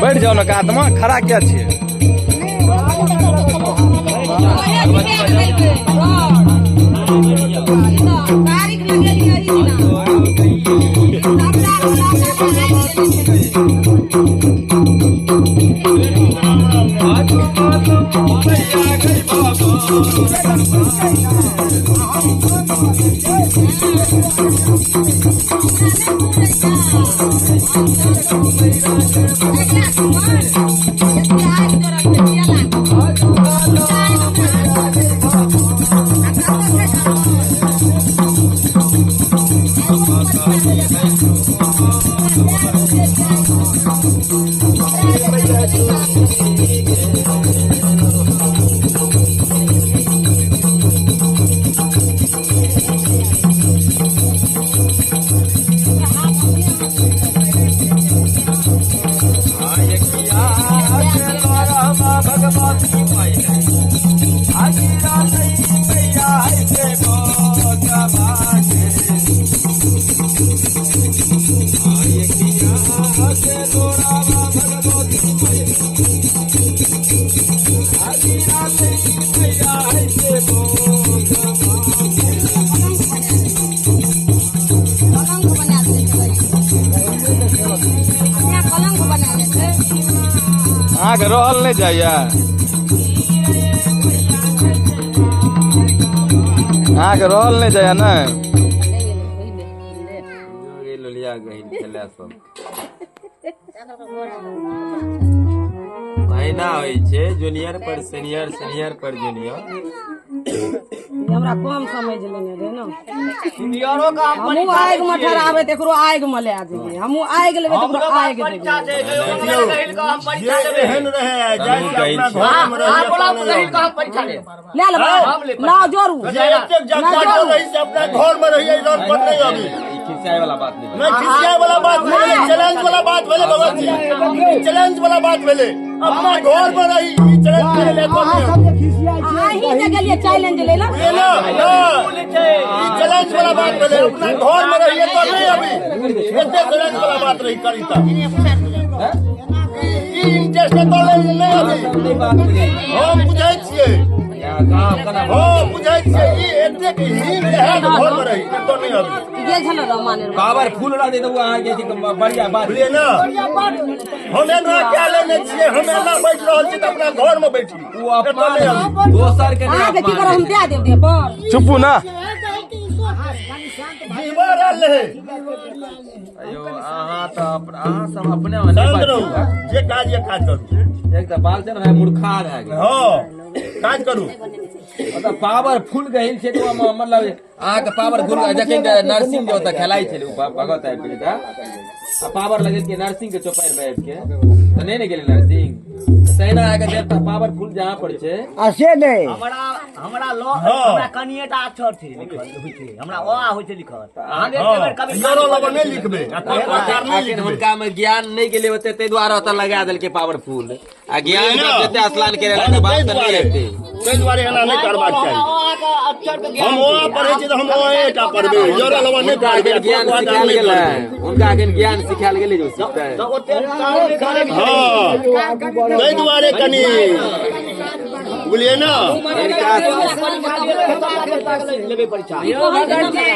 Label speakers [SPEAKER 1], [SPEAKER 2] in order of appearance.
[SPEAKER 1] बैठ जाओ ने कातमे, खड़ा किया छियै? अहाँके रहल नहि जाइया? अहाँके रहल नहि जाइया? ने
[SPEAKER 2] लोलिया गहिल खेला सब अहिना होइ छै, जूनियर पर सीनियर, सीनियर पर जूनियर।
[SPEAKER 3] हमरा कम समझ लेने रहे ने। हमहूँ आगि मे ठहराबै तऽ एकरो आगि मे लए जइयै, हमहूँ आगि लेबै तऽ एकरो आगि देबै।
[SPEAKER 4] जे एहन रहे जाय से अपना घर में रही,
[SPEAKER 3] लए लेबै, लाउ जोरू।
[SPEAKER 4] जे एतेक जगह रही से अपना घर में रही, रोड पर नहीं अभी।
[SPEAKER 2] ई खिसियाइ वाला बात नहि।
[SPEAKER 4] नहीं, खिसियाए वाला बात भेलै, चैलेंज वाला बात भेलै। भगवत जी, चैलेंज वाला बात भेलै। अपना घर में रही, ई चैलेंज करे ले तो नहीं अभी।
[SPEAKER 3] अहीं जे गेलियै चैलेंज लै लए।
[SPEAKER 4] बुझलियै ना? ना, ई चैलेंज वाला बात भेलै। अपना घर में रहिए तो नहीं अभी। एते चैलेंज वाला बात रही करी त ई इंटरेस्ट तो नहीं नहीं अभी। हम बुझै छियै, हम बुझै छियै, ई एतेक हीन रहै तऽ घर में रही तो नहीं अभी।
[SPEAKER 3] गेल छलहुँ रमाने।
[SPEAKER 2] पावर फुल रहतै तऽ ओ अहाँके जे बढ़िया बात।
[SPEAKER 4] बुझलियै ना? हम एना कए लेने छियै, हम एना बैठ रहल छी तऽ अपना घर में बैठी।
[SPEAKER 2] ओ अपमान दोसर के नहि।
[SPEAKER 3] अहाँके की
[SPEAKER 2] अपमान
[SPEAKER 3] करब, हम दए देब देह पर।
[SPEAKER 1] चुपू ना।
[SPEAKER 4] जीवा रहल रहे।
[SPEAKER 2] अयो, अहाँ तऽ अहाँ सब अपने मे नहि
[SPEAKER 4] शांत रहू।
[SPEAKER 2] बाजियौ।
[SPEAKER 4] जे काज ये काज करू।
[SPEAKER 2] एक तऽ बालचन भाई मूर्खा भए गेल।
[SPEAKER 4] हँ, काज करू।
[SPEAKER 2] मतलब पावर फुल गहिल छै तऽ ओहिमे मतलब अहाँके पावर फुल जखन नरसिंह जे ओतऽ खेलाइ छलै, ओ भगत आबि गेलै तऽ आ पावर लगेलकै नरसिंह के चौपाड़ि मे आबि के तऽ नहि ने गेलै नरसिंह। तहिना अहाँके देवता पावर फुल जहाँ पर छै।
[SPEAKER 5] आ से नहि।
[SPEAKER 6] हमरा हमरा ल
[SPEAKER 4] हँ।
[SPEAKER 6] हमरा कनिएटा अक्षर छै लिखल होइ छै, हमरा अ आ होइ छै लिखल। हम एक बेर कभी
[SPEAKER 4] योरो लग नहि लिखबै आ कोइ प्रकार नहि
[SPEAKER 2] अखन
[SPEAKER 4] लिखबै।
[SPEAKER 2] हुनका मे ज्ञान नहि गेलै ओते, ताहि दुआरे ओतऽ लगा देलकै पावर फुल आ ज्ञान
[SPEAKER 4] बुझलियै ना?
[SPEAKER 2] जते स्नान करे लए बात
[SPEAKER 4] ताहि
[SPEAKER 2] तऽ नहि
[SPEAKER 4] दुआरे
[SPEAKER 2] हेतै।
[SPEAKER 4] ताहि दुआरे एना नहि करबाक चाही।
[SPEAKER 6] अक्षर के
[SPEAKER 4] हम ओ पढ़ै छी तऽ हम ओ टा पढ़बै, योरो लग नहि
[SPEAKER 2] हुनका
[SPEAKER 4] पढ़बै।
[SPEAKER 2] अखन ज्ञान सिखायल गेलै? हुनका अखन ज्ञान सिखायल गेलै जे ओ सिखतै?
[SPEAKER 6] तऽ ओते काम नहि करे।
[SPEAKER 4] हँ, ताहि दुआरे कनि बुझलियै ना?
[SPEAKER 2] हिनका
[SPEAKER 6] लेबै परीक्षा एको बेर नहि।